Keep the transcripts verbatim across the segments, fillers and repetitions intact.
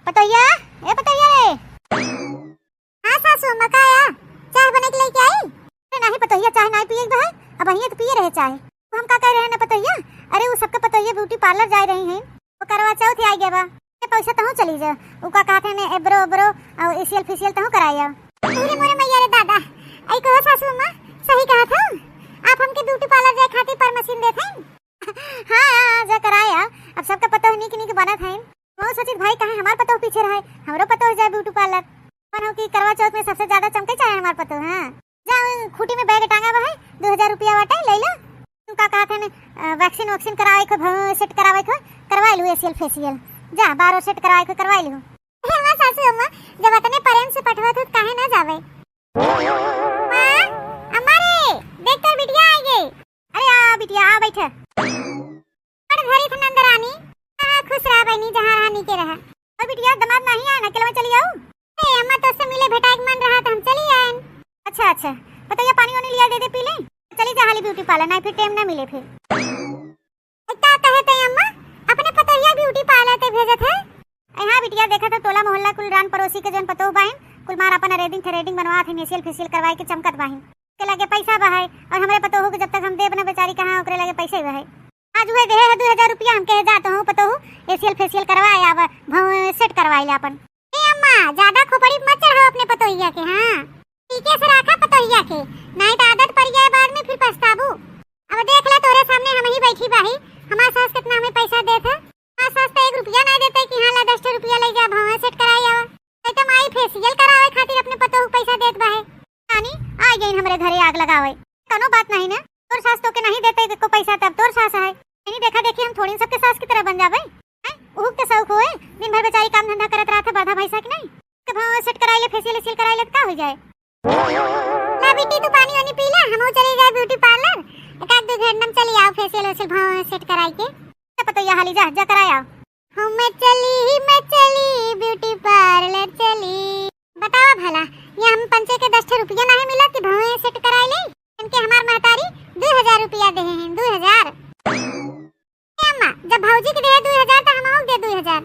पतोहिया, ए पतोहिया रे। हाँ सासू अम्मा, का या? चाह बने के लेके आई? अरे नाही पतोहिया, चाह नाही पिए के बा, अबहिये तो पिए रहे चाह। तो हम का कह रहे हैं ना पतोहिया, अरे वो सबके पतोहिया beauty parlour जाए रही हैं, वो करवा चौथ आई गया बा, ए पैसा तहूँ चली जा, वो का कहत हैं ने एब्रो ओब्रो और एशियल फेशियल तहूँ कराए आओ। अरे मोरे मैया रे दादा, आई कहो सासू अम्मा, सही कहत हो, आप हमके beauty parlour जाए खातिर permission देत हैं। हाँ, हाँ, हाँ, जा कराए आओ। अब सबका पतोह नीक नीक बनत है। वो सोचित भाई, काहे हमार पतोह पीछे रहे, हमरो पतोह जाए beauty parlour। कौन हो कि करवा चौथ में सबसे ज्यादा चमके चाहे हमार पतोह। हाँ, जा, उ खूंटी में बैग टांगा बा है, दो हजार रुपया बाटे, ले लो। तू का कहत है ने, अ, vaccine वैक्सीन करावे को, भौं set करावे को, करवा लू एशियल फेशियल। जा, बारो set करावे को, करवा लू। हे माँ, सासू अम्मा, जब अतने प्रेम से पठवत हो, काहे ना जावे? माँ, अम्मा रे, देख तोर बिटिया आ गई। अरे आ बिटिया, आ बैठ। बड़ धरी थ नंदरानी। हाँ, खुश रहा बहनी, जहाँ रहा नीके रहा। और बिटिया, दामाद नाही आए ना, अकेलवा चली आऊ? ए अम्मा, तोसे मिले भेटाए के मन रहा तो हम चली आएन। अच्छा, अच्छा, पतोहिया पानी वानी लिया दे दे, पी ले। चली जा हाली beauty parlour, नहीं फिर time ना मिले फिर। ए, का कहे ते अम्मा, अपने पतोहिया beauty parlour ते भेजत है? ए हाँ बिटिया, देखा तो टोला मोहल्ला कुल रान पड़ोसी के जौन पतोह बाहिन, कुल मार अपन threading threading बनवात है, एशियल फेशियल करवाए के चमकत बाहिन। के लगे पैसा बा है, और हमरे पतोहू के जब तक हम देब ना बेचारी कहाँ, ओकरे लगे पैसे बा है। आज उहे देहे है दू हजार रुपया, हम कहे जा तोहू पतोहू एशियल फेशियल करवाए आवा, भौं set करवाए ले अपन। ए अम्मा, ज्यादा खोपड़ी मत चढ़ाओ अपने पतोहिया के, हाँ, ठीके से राखा पतोहिया के, नहीं तो आदत पड़ जाए बाद में फिर पछताबू। अब देख ले तोरे सामने हम ही बैठी बाही, हमार सास कितना हमें पैसा देत है, हमार सास तो एक रुपया नहीं देते कि हाँ ला दस ठो रुपया ले जा भौं set कराए आवा। नहीं तो माई फेशियल करावे खातिर अपने पतोहू के पैसा देत बा है। रानी, आ गई हमरे घरे आग लगावे। कोनो बात नहीं ना, तोर सास तोके नहीं देते एको पैसा, तब तोर सास है। नहीं देखा देखी हम थोड़ी सबके सास की तरह बन जावे। हैं? उहुक तो शौक होए, दिन भर बेचारी काम धंधा करत रहत है, बरधा भैंसा की नहीं। तो भौं set कराई ले, फेशियल उशियल कराई ले, तो का हो जाए? ला बेटी, तू पानी वानी पी ले, हमहू चली जाए beauty parlour, एक आध दो घंटा में चली आओ, फेशियल वेशियल भौं set कराई के। तो पतोहिया हाली जा, जा कराए आओ। हो मैं चली, मैं चली, beauty parlour चली। बतावा भला, ये हम पंचे के दस ठे रुपया नहीं मिला कि भौं set कराई ले? इनके हमार महतारी दू हजार रुपया देहे हैं, दू हजार। ए अम्मा, जब भौजी के देहे दू हजार तो हमहू के दे दू हजार।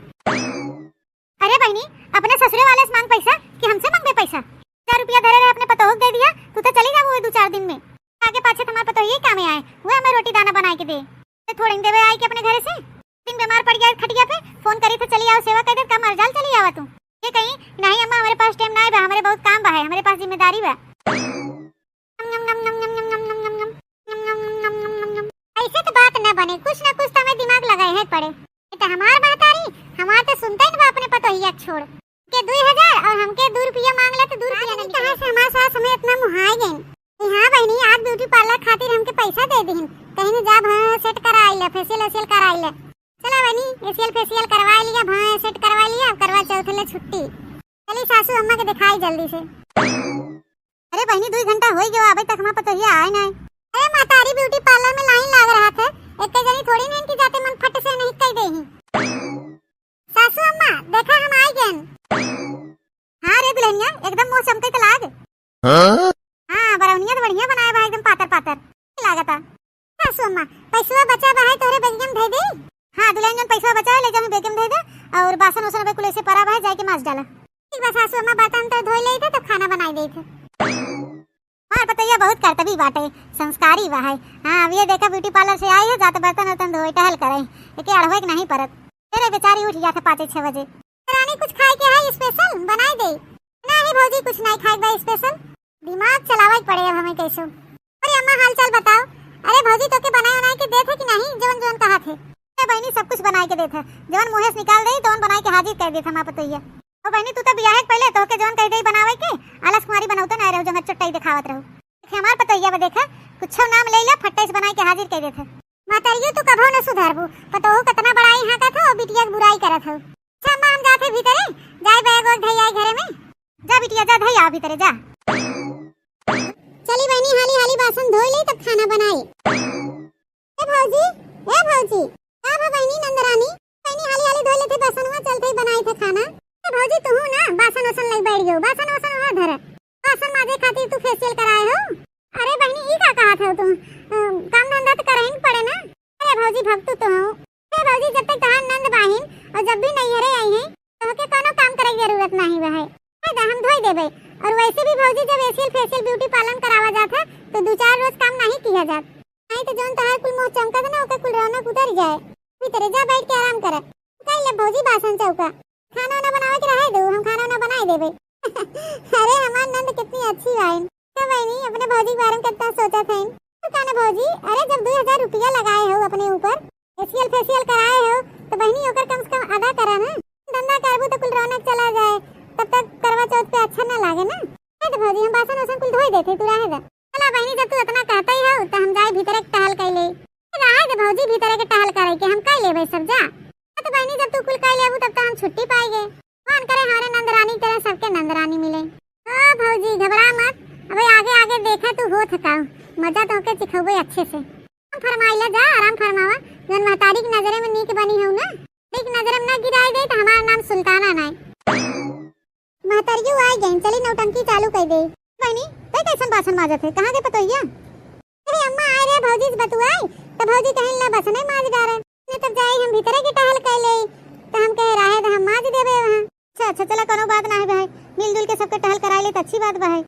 अरे बहनी, अपने ससुरे वाले से मांग पैसा कि हमसे मांगबे पैसा? हजार रुपया धरे रहे अपने पतोह के दे दिया, तू तो चली जाबू दू चार दिन में। आगे पाछे तुम्हार पतोहिए कामे आए, वह हमें रोटी दाना बनाए के दे। तो थोड़े दिन देवे आई के अपने घरे से, दिन बीमार पड़ गया खटिया पे, फोन करी तो चली आओ, सेवा कर दे, का मरजाल चली आवा तू। ये कहीं, "नहीं अम्मा, हमारे पास टाइम ना बा, हमारे बहुत काम बा है, हमारे पास जिम्मेदारी बा।" ऐसे तो बात न बने, कुछ ना कुछ तो हमें दिमाग लगाए है पड़े। ये तो हमार महतारी, हमार तो सुनते ही बा अपने पतोहिया के छोड़। के दू हजार और हमके दू रुपया मांग ले तो दू रुपया नहीं। कहाँ से हमार सास हमें इतना मुहाए गई। कि हाँ बहनी, आज beauty parlour खातिर हमके पैसा दे दीन, कहीं जा भैं set कराई ले, फेशियल वेशियल कराई ले। चला बहनी, एशियल फेशियल करवा लिया, भैं set करवा लिया, अब करवा चौथ ले छुट्टी। चली सासू अम्मा के दिखाई जल्दी से। अरे बहनी, दू घंटा हो गयो, अबे तक हमार पतोहिया आए ना। अरे महतारी, beauty parlour में लाइन लाग रहा था, एक जनी थोड़ी नहीं इनकी जाते मन फट से नहीं कह दे ही। सासू अम्मा, देखा हम आई गन। हाँ रे दुल्हनिया, एकदम मुंह चमके तो लाग। हाँ? हाँ, बरौनिया तो बढ़िया बनाए बा, एकदम पातर पातर लागता। सासू अम्मा, पैसवा बचा बा है तोहरे बैगिया में धई दे। हाँ दुल्हन, जौन पैसवा बचा है ले जा, बैगिया में धई दे, और बासन वासन अबे कुल ऐसे परा बा है, जाके माज डाला। ठीक बा सासू अम्मा, बर्तन तो धोई लेई थे, तब खाना बनाई देई थे। हमार पतोहिया बहुत करतबी बाटे, संस्कारी बा है। हाँ, अब ये देखा beauty parlour से आई है, जाते बर्तन वर्तन धोए, टहल करे, एके अड़हुए के नहीं परत। अरे बेचारी उठ जात है पाँचे छह बजे। रानी, कुछ खाए के है special? बनाई दे। नहीं भौजी, कुछ नहीं खाए के बा special। दिमाग चलावे के पड़े अब हमें कैसो। अरे अम्मा, हाल चाल बताओ। अरे भौजी, तोके बनाए उनाए के देत है कि नहीं, जवन जवन कहा थे? ए बहनी, सब कुछ बनाए के देत है, जवन मुँहे से निकाल दे, तवन बनाए के हाजिर कर देत है हमार पतोहिया। ओ बहनी, तू तो बियाहे के पहले तोहके जवन कह दे बनावे के, आलस कुमारी बनौते ना रहो, जंगल चुट्टाई दिखावत रहो। देखे हमार पतोहिया बा, देखा, कुछो नाम ले ला, फट्टे से बनाए के हाजिर कर देत है। महतारियो, तू कभो न सुधरबू, पतोहू कितना बड़ाई हाँकत हो, बिटिया के बुराई करत हो। अच्छा अम्मा, हम जाते भीतरे, जाए बैग वैग धई आई घरे में। जा बिटिया, जा धई आ भीतरे, जा। चली बहनी, हाली हाली बासन धोई ले, तब खाना बनाई। ए भौजी, ए भौजी, का भा बहिनी नंदरानी? बहिनी हाली हाली धोई लेथे बसनवा, चलथे बनाई थे खाना। ए भौजी, तू ना बासन वासन लई बैठ गयो, बासन वासन वहाँ धर। बासन माजे खातिर तू फेशियल कराए हो? अरे बहिनी, ई का कहत हो तू? अ, काम धंधा तो करही के पड़े ना। अरे भौजी, भक्तू तो हो। ए भौजी, जब तक तहार नंद बाहिन और जब भी नैहरे आई हैं, तोहके कोनो जरूरत नाही बा है। है दा, हम धोई देबे। और वैसे भी भौजी, जब फेशियल फेशियल ब्यूटी पार्लर करावा जात है तो दो चार रोज काम नाही किया जात, नाही तो जौन तहार कुल मुँह चमकत ना, ओके कुल रौनक उतर जाए। भीतरे जा बैठ के आराम कर। कह ले भौजी बासन चौका। खाना वाना बनावे के रहे दो, हम खाना वाना बनाई देबे। अरे हमार नंद कितनी अच्छी बाइन। का बहिनी, अपने भौजी के बारे में कितना सोचत हईन। तो का ना भौजी, अरे जब दो हजार रुपया लगाए हो अपने ऊपर, फेशियल फेशियल कराए हो, तो बहिनी ओकर कम से कम अदा करा ना। धंधा करबू तो कुल रौनक चला जाए, तब तक करवा चौथ पे अच्छा ना लागे ना। है तो भौजी, हम बासन वासन कुल धोई देते, तू रहे दा। चला बहिनी, जब तू इतना कहता ही हो तो हम जाए भीतरे के टहल कर ले। रहे दे भौजी, भीतरे के टहल करे के हम कर लेबे सब जा। हाँ तो बहिनी, जब तू कुल कर लेबू तब तो हम छुट्टी पाएगे। भगवान करे हमारे नंद रानी की तरह सबके नंद रानी मिले। ओ भौजी, घबरा मत, अबे आगे आगे देखा तू हो थकाऊ, मजा तो होके चिखौबे अच्छे से। आराम फरमाइला जा, आराम फरमावा। जौन महतारी की नजरे में नीक बनी हूँ ना, नीक नजरे में ना गिराई दे तो हमारा नाम सुल्ताना नाय। महतरियो आई गईन, चली नौटंकी चालू कर दे। बहिनी, तै कैसन बासन माजत है? कहाँ के पतोहिया? अरे अम्मा, आए रहे भौजी से बतुआई, तो भौजी कहिन ला बसने माज डारे। ने तब जाई हम भीतरे के टहल कर ले, तो हम कहे रहे तो हम माज देबे वहाँ। अच्छा, अच्छा, चला, कोनो बात ना है भाई, मिलजुल के सबके टहल कराई ले तो अच्छी बात बा है।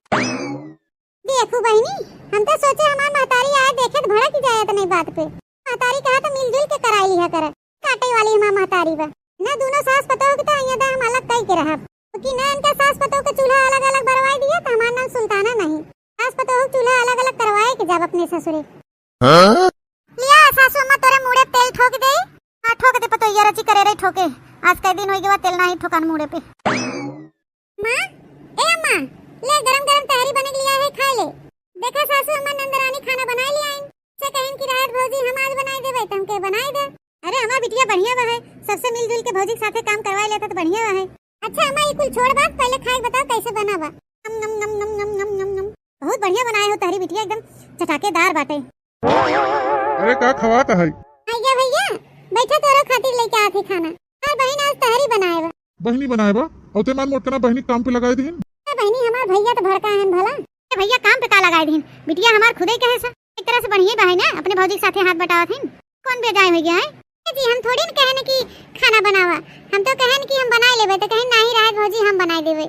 देखू बहिनी, हम तो सोचे हमार महतारी आए देखे तो भड़क जाए इतने बात पे। महतारी कहा तो मिलजुल के कराई लिहा कर। काटे वाली हमार महतारी बा। ना दोनों सास पतोह के तो यहाँ हम अलग कई के रहब। कि ना इनका सास पतोह के चूल्हा अलग-अलग बरवाई दिया तो हमार नाम सुल्ताना नहीं। सास पतोह के चूल्हा अलग-अलग करवाए के जाब अपने ससुरे। हाँ? लिया सासू अम्मा तोरे मुड़े तेल ठोक दे। हाँ, ठोक दे पतोहिया, रची करे रही ठोके। आज कई दिन होई गवा तेल नाही ठोकान मुड़े पे। माँ, ए अम्मा, ले गरम गरम तहरी बने के लिया है, खाए ले। देखा सासू अम्मा नंदरानी खाना बनाए लिया आइन। से कहिन कि राहत भौजी हम आज बनाए देबे, त हमके बनाए दे। अरे हमार बिटिया बढ़िया बा है, सबसे मिलजुल के भौजी के साथे काम करवाए लेता तो बढ़िया बा है। अच्छा अम्मा, ई कुल छोड़ बात, पहले खाए के बताओ कैसे बना बा। नम, नम, नम। बहुत बढ़िया बनाए हो तहरी बिटिया, एकदम चटाकेदार बाटे। अरे का खवात है? भैया, भैया, बैठा तोरो खातिर लेके आत है खाना। हमार बहिन आज तहरी बनाए बा। बहिनी बनाए बा? औते मान मोटकना बहिनी काम पे लगाए दीन। ए बहिनी, हमार भैया तो भड़का है भला। ए भैया काम पे का लगाए दीन? बिटिया हमार खुदे कहे से। एक तरह से बढ़िया बा है ना, अपने भौजी के साथे हाथ बटावत है। कौन बेजाय हो गया है? ए जी, हम थोड़ी न कहन कि खाना बनावा, हम तो कहन कि हम बनाए लेबे, तो कहिन नाही राहत भौजी हम बनाए देबे।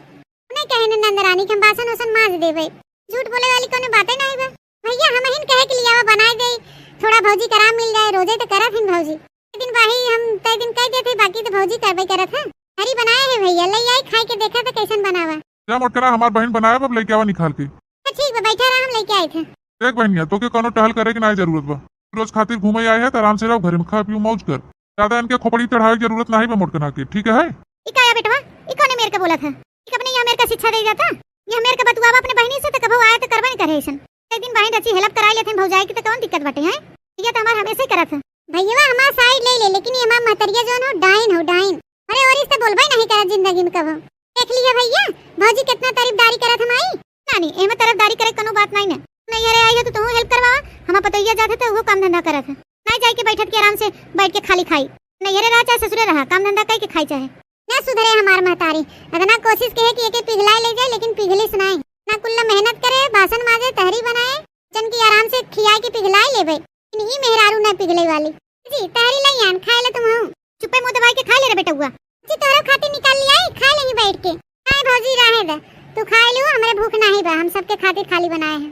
नहीं कहे न नंद रानी कि हम बासन उसन माज देबे। झूठ बोले वाली कोनो बातें नहीं बा। भैया हम हिन कहे के लिया बनाए दे, थोड़ा भौजी के आराम मिल जाए, रोजे तो करत हिन भौजी। एक दिन बाही हम तय दिन कह देते, बाकी तो भौजी करबे करत है। हरी बनाए है भैया, ले आई खाए के देखा तो कैसन बनावा। जा मोटकना हमार बहिन बनाए बा, अब लेके आवा निकाल के। तो ठीक बा, बैठा रहा, हम लेके आए थे। देख बहनिया, तोके कोनो टहल करे के नाई जरूरत बा। रोज खातिर घूमे आए है, तो आराम से रहो घरे में, खा पियो मौज कर। ज्यादा इनके खोपड़ी चढ़ावे के जरूरत नाही बा मोटकना के, ठीक है? ई का या बेटवा, ई कौने मेर के बोलत है? ई अपने यहाँ मेर का शिक्षा दे जाता? ये मेर का बतुआवा अपने बहिनी से तो कभो आए तो करबे नहीं करे ऐसन। एक दिन बहिन रची help कराई लेथिन भौजाई की तो कौन दिक्कत बाटे हैं? ये तो हमार हमेशा ही करत है। भैया हमार side ले ले, लेकिन ये हमार महतरिया जौन हो डाइन हो डाइन। अरे और इससे बोलबे नहीं करत जिंदगी में कभो। देख लिया भैया, भौजी कितना तारीफदारी करत हमारी। नानी, एमे तरफदारी करे कोनो बात नाई ना। नैहरे आई है तो तू help करवावा, हमार पतोहिया जात है तो वो काम धंधा करत है। नाई जाए के बैठत के आराम से बैठ के खाली खाई। नैहरे रहा चाहे ससुरे रहा, काम धंधा कई के खाई चाहे। ना सुधरे हमार महतारी, अतना कोशिश के है कि एके पिघलाए ले जाए, लेकिन पिघलिस नाई। ना कुल्ला मेहनत करे, बासन माजे, तहरी बनाए, जन की आराम से खियाए के पिघलाए लेबे। इन्हीं मेहरारू ना पिघले वाली। जी, तहरी लई आन, खाए ले तुम हूँ। चुप्पे मुंह दबाई के खा ले रे बेटउआ। जी, तोहरो खातिर निकाल लिया, खा लेही बैठ के। हाय भौजी, रहे दे, तू खाए लू, हमरे भूख नाही बा, हम सबके खातिर खाली बनाए हैं।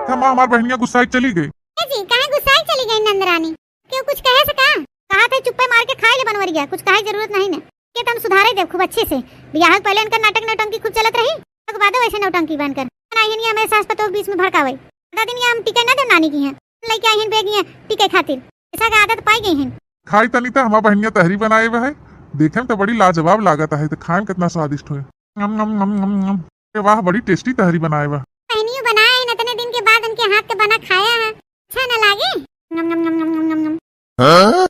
थमा, हमार बहनिया गुस्साई चली गई। ए जी, काहे गुस्साई चली गई नंदरानी? क्यों, कुछ कहे से का? कहा थे चुप्पे मार के खाए ले बनवरिया, कुछ कहे जरूरत नहीं ने। के तुम सुधारे दे खूब अच्छे से। बियाह के पहले इनका नाटक नौटंकी खूब चलत रही, ओके बादो ऐसे नौटंकी बनकर। ना ये नहीं हमारे सास पतोह के बीच में भड़कावे। आधा दिन ये हम टिके ना दे नानी की हैं। लइके आई हन बैग ये टिके खातिर। ऐसा का आदत पाई गई हन। खाई तनी त हमार बहनिया तहरी बनाए बा है। देखे में तो बड़ी लाजवाब लागत है, तो खाए में कितना स्वादिष्ट होए। नम, नम, नम, नम, नम। अरे वाह, बड़ी tasty तहरी बनाए बा। बहनियों बनाए हैं, इतने दिन के बाद उनके हाथ के बना खाया है, अच्छा ना लागे? नम, नम, नम, नम, नम, नम, नम। हाँ?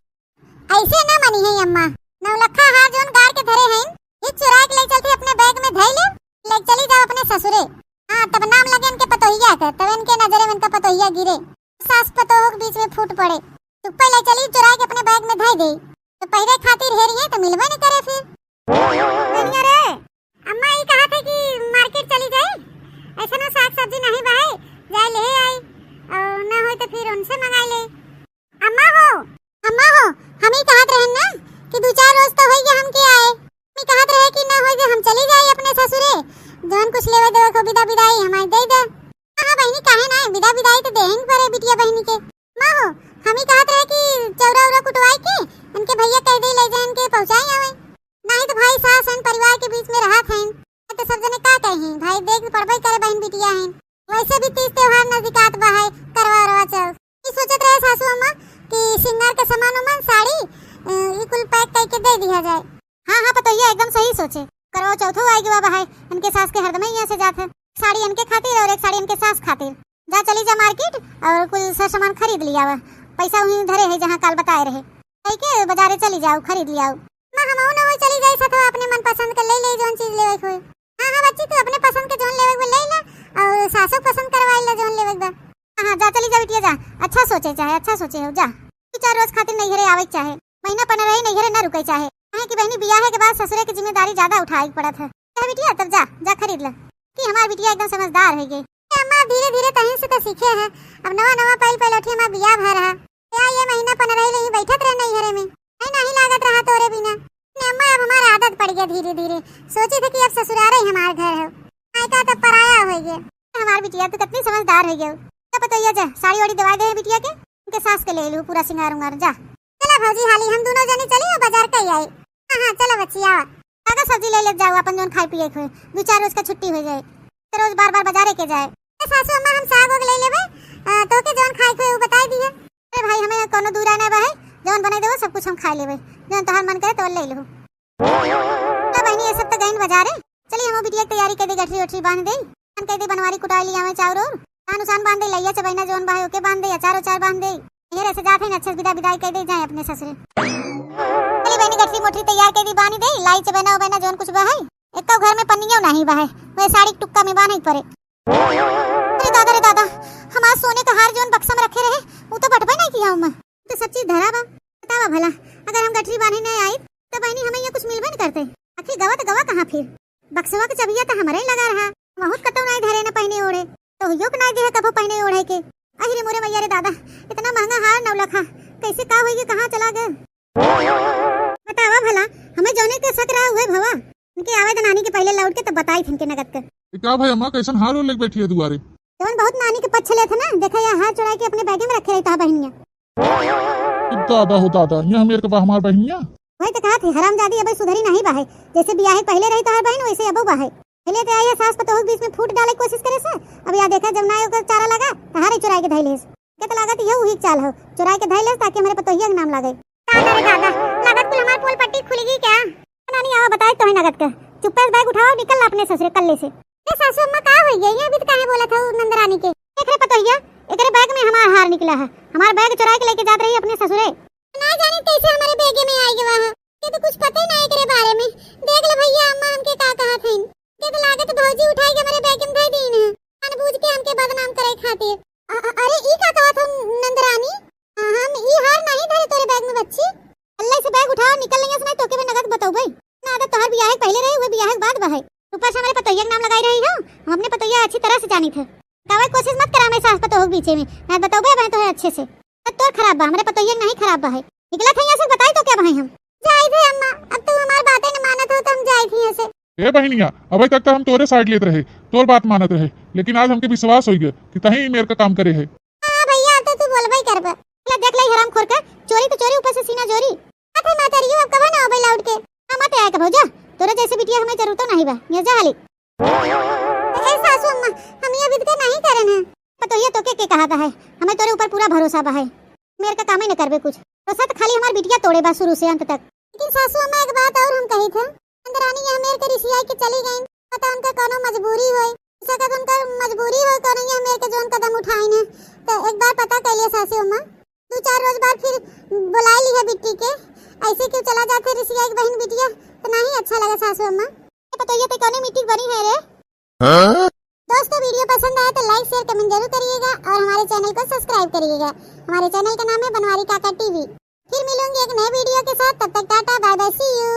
ऐसे ना मनी है अम्मा, नौलखा हार जोन गाड़ के धरे हैं, ये चुरा के ले चलती अपने बैग में धई ले, ले चली जाओ अपने ससुरे। हाँ, तब नाम लगे इनके पतोहिया के, तब इनके नजरे में इनका पतोहिया गिरे, सास पतोह के बीच में फूट पड़े। चुप्पे ले चली चुरा के अपने बैग में धई दे, तो पहले खातिर हेरी है तो मिलबे नहीं करे फिर। कहिया रे, अम्मा ये कहा थे कि market चली जाए, ऐसा ना साग सब्जी नहीं बा है, जाए ले आई, और ना होई तो फिर उनसे मंगाई ले। अम्मा हो, अम्मा हो, हम ही कहत रहन ना कि दो चार रोज तो होई गया हमके आए। हम ही कहत रहे दे देखो, बिदा बिदाई हमारे दे दे। हाँ, हाँ बहिनी, काहे ना, बिदा बिदाई तो देहिन परे बिटिया बहिनी के। माँ हो, हम ही कहत रहे कि चौरा उरा कुटवाई के इनके भैया कह दे, ले जाए इनके पहुँचाई आवे। नहीं तो भाई, सास हन, परिवार के बीच में रहत हन, तो सब जने का कही भाई, देख पड़बे करे बहिन बिटिया हन। वैसे भी तीज त्योहार नजदीकात बा है, करवा उरवा चल। ई सोचत रहे सासू अम्मा कि श्रृंगार के सामान उमान, साड़ी, अ, ई कुल पैक करके दे दिया जाए। हाँ, हाँ पतोहिया, एकदम सही सोचे। करवा चौथो आइ गवा बा है, इनके सास के हरदम यहाँ से जात है। साड़ी इनके खातिर और एक साड़ी इनके सास खातिर। जा, चली जा मार्केट और कुल सर सामान खरीद लियावा। पैसा वहीं धरे है जहाँ काल बताए रहे। कही के बाजारे चली जाओ, खरीद लियाओ। माँ, हम ना हो चली जाई साथ, अपने मन पसंद के ले ले जौन चीज लेवे के होई। हाँ, हाँ बच्ची, तू अपने पसंद के जौन लेवे के बा ले ले और सासो पसंद करवाई ले जौन लेवे के बा। हाँ, हाँ, जा चली जा बिटिया जा, अच्छा सोचे चाहे, अच्छा सोचे हो, जा। दू चार रोज खातिर नैहरे आवे के चाहे, महीना पन्द्रह ही नैहरे ना रुके चाहे, काहे कि बहिनी बियाहे के बाद ससुरे के जिम्मेदारी ज्यादा उठाए के पड़त है। कहे बिटिया, तब जा, जा खरीद ले। कि हमार बिटिया एकदम समझदार है गई। ए अम्मा, धीरे धीरे तहीं से तो सीखे है, अब नवा नवा पहल पहल उठी हमार बियाह भर है। या ये महीना पन्द्रह ही नहीं बैठत रहे नैहरे में, नहीं, नहीं लागत रहा तोरे बिना। ने अम्मा, अब हमार आदत पड़ गया धीरे धीरे, सोची थे कि अब ससुरारे ही हमार घर है, मायका तो पराया हो गया। हमार बिटिया, तू कितनी समझदार हो गई। तब पतोहिया जा, साड़ी वाड़ी दवा दे बिटिया के, उनके सास के ले लू पूरा सिंगार उंगार, जा। चला भौजी, हाली हम दोनों जने चली और बाजार कई आई। हाँ, हाँ, चला बच्ची, आवा। काका सब्जी ले ले जाओ, अपन जौन खाए पिए के होए, दू चार रोज का छुट्टी हो जाए, तो रोज बार बार बाजारे के जाए। ए सासू अम्मा, हम साग उग ले लेबे, अ, तोके जौन खाए के होए, उ बताई दिए। अरे भाई, हमें कोनो दूर आने बा है, जौन बनाई देबो सब कुछ हम खा लेबे, जौन तोहार मन करे तो ले लेबो। ना बहिनी, ये सब तो गईन बाजारे। चली, हम बिटिया के तैयारी कर दे, गठरी उठरी बांध दे, हम कह दे बनवारी कुटाई लिया में चाउर और धान उसान बांध दे, लइया चबैना जौन बा है ओके बांध दे, अचार उचार बांध दे। ये ऐसे जात है ना, अच्छे से विदा विदाई कर दे, जाए अपने ससुरे। चली बहिनी, गठरी मोटरी तैयार कर दी, बांध दे, लाई चबैना उबैना जौन कुछ बा है, एक घर में पन्नियों नहीं बा है, वह साड़ी के टुक्का में बांधे पड़े। अरे दादा रे दादा, हमार सोने का हार जौन बक्सा में रखे रहे, वो तो बटबे नहीं किया हूँ मैं। तो सब चीज धरा बा। बतावा भला, अगर हम गठरी बांधे नहीं आई, तो बहिनी हमें यहाँ कुछ मिलबे न करते। आखिर गवा तो गवा कहाँ फिर? बक्सवा के चबिया तो हमारे ही लगा रहा, बहुत कतौ नहीं धरे न पहने ओढ़े, तो यो के नहीं दे कभो पहने ओढ़े के। अहि रे मोरे मैया रे दादा, इतना महंगा हार नौ लखा, कैसे का होई, कहाँ चला गए? बतावा भला, हमें जौने के शक रहा उहे भवा। इनके आवे दनानी के पहले लौट के तब बताई थे इनके नगद के। ए का भाई अम्मा, कैसन हार लेके बैठी है दुआरे? जौन बहुत नानी के पक्ष लेत है ना, देखा यह हार चुराई के अपने बैगे में रखे रही तोहार बहिनिया। ए दादा हो दादा, ये हमें के बा हमार बहिनिया। वही तो कहा थी, हरामजादी अबे सुधरी नहीं बा है। जैसे बियाहे के पहले रही तोहार बहिन, वैसे अबो बा है। पहले तो आई है सास पतोह के बीच में फूट डाले के कोशिश करे से, अब या देखा जब ना ओकर चारा लगा, तहारे चुराई के धैलेस। के तो लागत यह उही चाल हो, चुराई के धैलेस ताकि हमारे पतोहिया के नाम लागे। दादा रे दादा, लागत कुल हमार पोल पट्टी खुल गई क्या? नानी आवा बताई तोहे नगद के। चुप्पे से बैग उठावा, निकल ला अपने ससुरे कल्ले से। ए सासू अम्मा, का होई गई? ये अभी तो काहे बोलत हऊ नंदरानी के? देख रे पतोहिया, एकरे बैग में हमार हार निकला है। हमार बैग चुराई के लेके जात रही अपने ससुरे। ना जाने कैसे हमारे बैगे में आई गवा है। ये तो कुछ पता ही ना एकरे बारे में। देख ले भैया, अम्मा हमके का कहत हईन। ये तो लागत भौजी उठाई के हमारे बैग में धई दीन है, जानबूझ के हमके बदनाम करे खातिर। अ-, अ-, अरे ई का कहत हो नंदरानी? हम ई हार नहीं धरे तोरे बैग में बच्ची। अल्लाह से बैग उठाओ, निकल लेंगे, सुनाई तोके में नगद बतौबे। ना आदत तोहर बियाहे के पहले रहे, हुए बियाहे के बाद बहे। ऊपर से हमारे पतोहिया के नाम लगाई रही हो, हम अपने पतोहिया अच्छी तरह से जानी थे। कावे कोशिश मत करा हमारे सास पतोह के बीचे में, ना बतौबे बहे तोहे अच्छे से। तो तोर खराब बा, हमारे पतोहिया के नहीं खराब बहे। निकला था यहाँ से, बताई तो क्या बहे हम। जाई थे अम्मा, अब तू हमार बातें न मानत हो तो हम जाई थी यहाँ से। ए बहिनिया, अबे तक तो हम तोरे साइड लेत रहे, तोर बात मानत रहे, लेकिन आज हमके विश्वास हो गया कि तही मेर का काम करे है। हाँ भैया, तो तू बोलबे करबे। ले देख ले हराम खोर के, चोरी तो चोरी, ऊपर से सीना जोरी। अथे मातरियो अब कबे ना आवे लौट के। हम मत आए के भौजा, तोरे जैसे बिटिया हमें जरूरत नहीं बा, ये जा हाली। ए सासू अम्मा, हम ये विध के नहीं करन है। पतोहिया तोके के कहा बा है, हमें तोरे ऊपर पूरा भरोसा बा है। मेर का कामे न करबे कुछ। भरोसा तो खाली हमार बिटिया तोड़े बा शुरू से अंत तक। लेकिन सासू अम्मा, एक बात और हम कही थे, नंदरानी यह मेर के रिसियाई के चली गईन, पता उनका कोनो मजबूरी होई, हो सकत उनका मजबूरी होई कोनो यह मेर के जौन कदम उठाइन है, तो एक बार पता कर लिया सासू अम्मा। दो चार रोज बाद फिर बुलाई ली है बिट्टी के, ऐसे क्यों चला जाते रिसियाई के बहन बिटिया, तो नहीं अच्छा लगा सासू अम्मा। ये पतोहिया ते कौने मिट्टी के बनी है रे? हाँ? दोस्तों, वीडियो पसंद आया तो like, share, comment जरूर करिएगा और हमारे चैनल को सब्सक्राइब करिएगा। हमारे चैनल का नाम है बनवारी काका टीवी। फिर मिलूंगी एक नए वीडियो के साथ, तब तक टाटा, बाय बाय, सी यू।